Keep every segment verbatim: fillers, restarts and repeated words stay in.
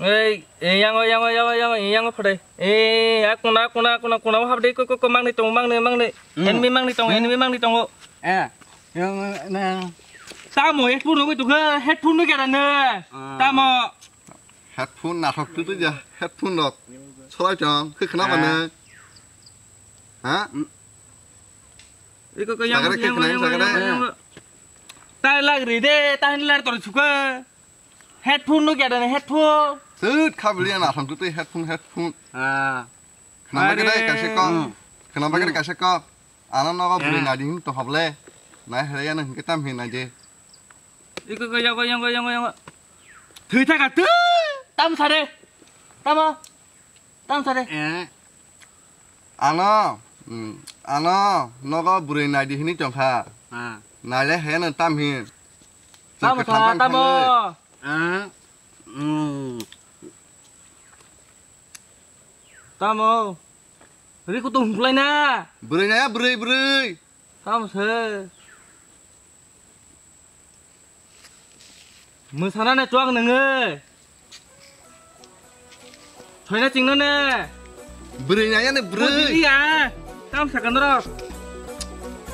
Ei, ei, yango, yango, yango, yango, ei, yango phodai. Ei, a kuna, kuna, kuna, kuna, o habdai, ko, ko, ko, mangni tongo, mangni, mangni. Hmm. Enemy mangni tongo, hmm, enemy mangni tongo. Eh, yang, na. Tamo, headphone rogoi tukha, headphone no kera ne. Ah. Tamo. Headphone nathok tu tu ja, headphone rok. Solai tong, khe khna mane. Ah. Ha? Iko ko yang, sagare khe yang, khna yang, sagare. Yang, yang. Tai lag ri de, tai lar tor chuka. Headphone no kya dane headphone. Sut kha bili na sam tu headphone, headphone. Ah. Khna bagre. Are. Kaise ko. Hmm. Khna bagre, hmm, kaise ko. Ano nogo bwrwi, eh, nadi hin to hoble. Nai hre ya nang hinkhe tam hin nai je. Iko ko yago, yago, yago, yago. Thwi thaka tu. Tam sare. Tamo. Tam sare. Eh. Ano, hmm, ano nogo bwrwi nai di hini tongkha. Ah. Naile he nang tam hin. Tamo kwthang sa, tam tamo thangwi. Ah. Hmm. Tamo. Ri kutung hungklai na. Bwrwi nai ya, bwrwi, bwrwi. Tamo se. Mwsana ne chuak nwngo. Thoina chingno ne. Bwrwi nai ya ne bwrwi. Bwrwi ya. Tam sakandro.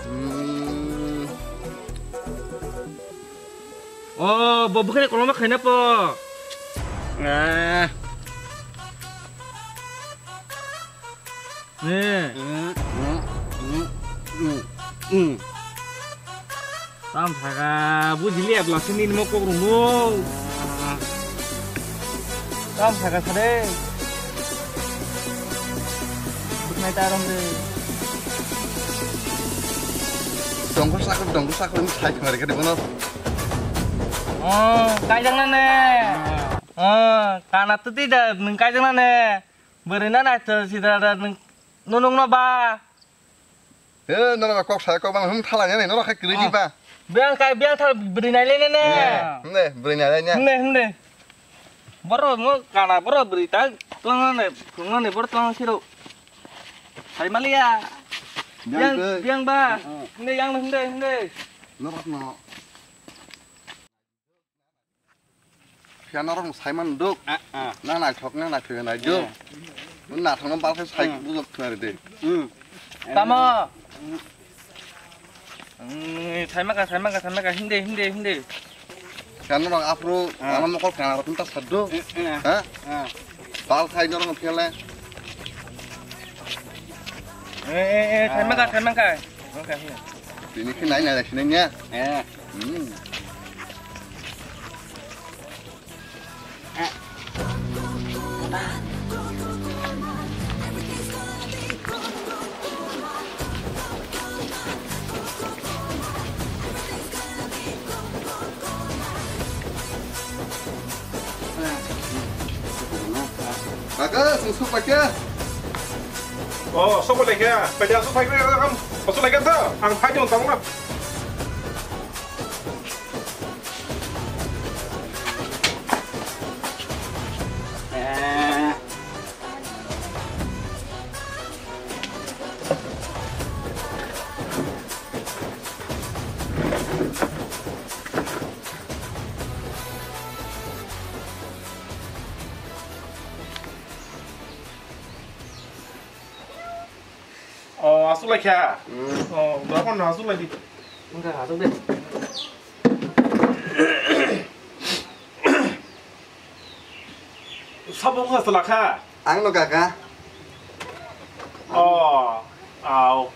Hmm. O, bo bukhai koloma khaina po. Ah. Eh. Mm, mm, mm, mm, mm. Tam saka bujili abla sini nimo kok rungo. Tam saka sade. Buknai tarom de. Dongko sakor, dongko sakor ini sai kemari kadi bono. Oh, kaijang nane. Oh, kana tuti da nung kaijang nane. Bwrwi na naithok sida da nwng, nunung no ba. He, nono ba kok sai kok ba hum thala ya, nono khai kwrwi di ba. Biang kai, biang thal bwrwi nai le ne ne. Hum de, bwrwi nai le ne. Hum de, hum de. Boro mo kana boro bwrwi ta, tong ne, phung ne boro tong siro. Sai maliya. Biang, biang ba. Hum de, yang hum de, hum de. Norok no. Phiya norok sai man duk. Ah, ah. Na naithok, na naithok nai duk. Eh. Naithok no balkhe sai, hmm, bujok khna ri de. Hmm. Tamo. Hmm, sai maka, sai maka, sai maka, hinde, hinde, hinde. Phiya norok aphuru, ah, ano mokol khna rok ta saddo. Eh, eh. Ha? Ah. Bal khai norok phiya le. Eh, eh, eh, sai maka, sai maka. Tini khe nai nai sinai nya. Eh. Hmm. Kaka, sung sung paikha. Oh, sung paikha. Paikha, sung paikha, kam. Sung paikha to. Ang paikha, tamo na. Oh, aswk lai kha? Hmm. Oh, dophano aswk lai di. Wngkha, aswk de. Sabo wngkha swla kha? Ang no kaka. Oh, au.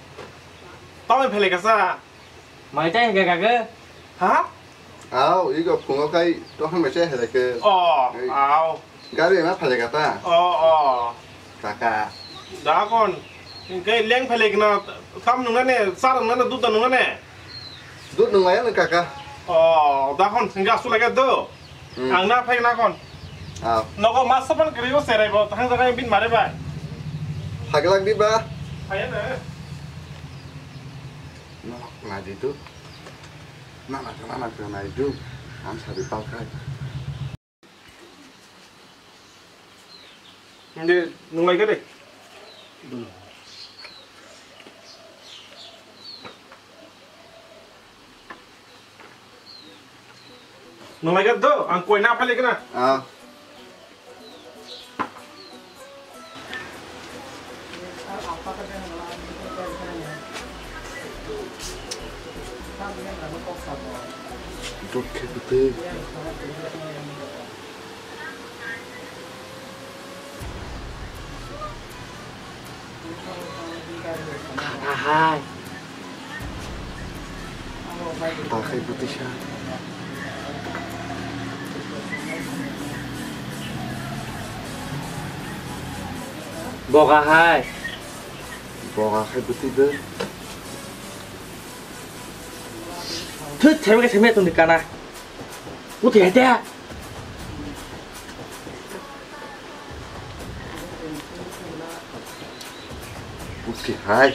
Tamai phailai kha sa? Mai chai hwnkhe kaka? Ha? Au, ego phungo kai tohan mai chai hwnkhe. Oh, au. Gari ma phale kata. Oh, oh. Kaka. Dakon. Hingke leng phale kna kam nungna ne, sar nungna ne, dud nungna ne. Dud nungna ya kaka. Oh, dakon hingke asu lage do. Hmm. Ang na phai na kon. Ah. Nogo mas sapan kri o serai bo, thang jaga bin mare bai. Phaglak di ba. Phai na. No, na di tu. Na na na na na di tu. Am sabi pal kai. Hindi, nung lai ka de. Nung lai ka do, ang koi na phale kana. Ah. Dot khe bwtwi. Hai. Takhai bwtwi sa. Boga hai. Boga khai bwtwi bw. Thut, themke themya tongdi kana. Uthi hai de. Uthi hai.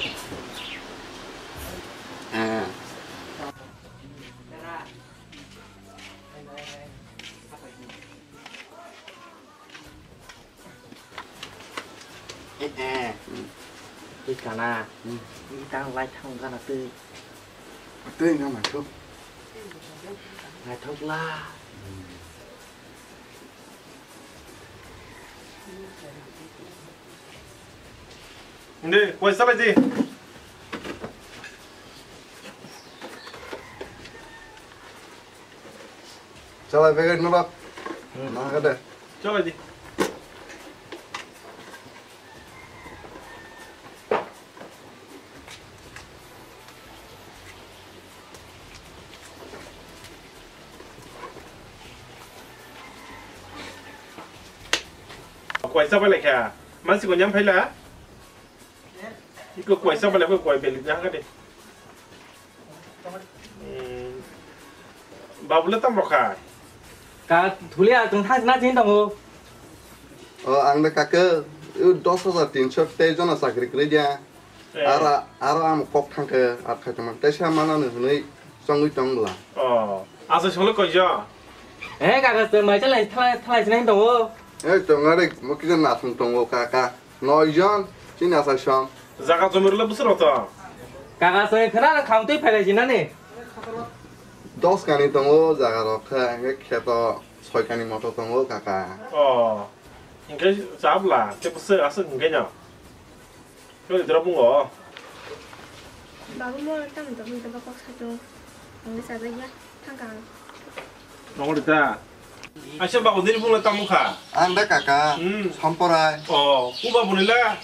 Ah. Eh, eh. Hmm. Twi kana. Hmm. Twi tang lai thang kana twi. Twi no naithok. Naithok la. Hmm. Hindi, koi salai di. Chalai packet no bak. Hmm. Nang ka de. Chalai di. Koi sa bai lai kha. Mansi ko nyam phaila. Iko koi sa bai lai koi beli jang ka de. Hmm. Babu le tamo kha? Ka thuli a tong thang na jin tongo. O, ang de kaka, u dos hajar tinso tei jona chakri kwrwi dia. Eh. Aro, aro ang kok thang khe, ar khai tongma. Tei sa mana no hwnwi chongwi tong bwla. O, asa solo koi jo? Eh, kaka, tong mai chalai, thalai, thalai sinai tongo. Eh, tong are, mo kisa nathung tongo, kaka. Noi jon, chini asai song. Jaga jomir le busur to. Kaka soi khana na khang twi phailai jinani. Dos kani tongo jaga rok khe, hingke kheto soi kani moto tongo kaka. O, hingke chabla, te busur asuk hingke no. Kau di drop mo. Babu mo tam to, mo to kok satu. Ang sa ya, thang kang. Nongol ta. Aisa babu nini bung le tamo kha? Ang da kaka, hmm. Somporai. O, ku babu ni la?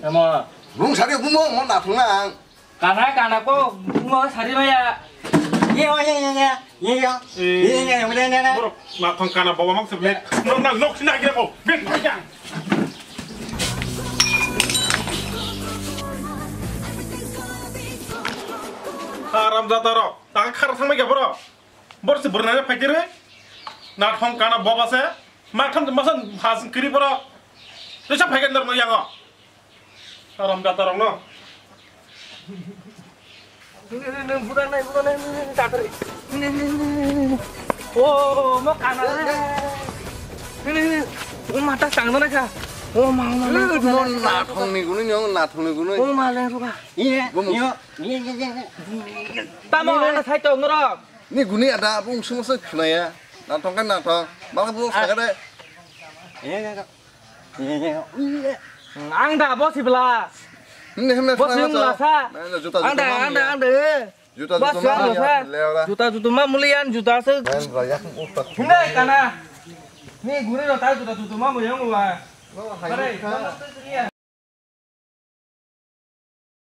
Tamo. Bung sari bung mo, mo na thung na ang. Kana, kana ko, mo sari maya. Ye, o, ye, ye, ye, ye, ye. Eh. Ye, ye, ye, ye, ye, ye. Borok ma thong kana baba mang sebne. Nok, nok, nok, sina kira ko. Bin, bin, bin. Haram jata rok. Taka khara thangbai khe borok. Borok se bwrwnai phai khe re. Na thong kana baba se. Ma tham masa has kiri borok. Risa phai khe norno yango. Haram jata rok no. Nung buda nai, buda nai, nung, nung, jata re. Nung, nung, nung, nung, nung. Oh, mo kana re. Nung, nung, nung. Oh, mata sang na kha. Oh, ma, oh, ma, eh, mo na thong ni gunui, na thong ni gunui. Oh, ma, le ruka. Iya, iya, iya, iya, iya. Tamo ana sai to norok. Ni guni ada bung sumo se khunaya. Nathong kan nathong. Malah bung sagade. Iya, iya, iya. Iya, iya, iya. Ang da bo sibla. Himne, himne, bo sibla sa. Ang da, ang da, ang da. Juta juta ma mulian, leora. Juta juta ma mulian, juta se. Himne kana. Ni guni ro ta juta juta ma mulian wa. Bare.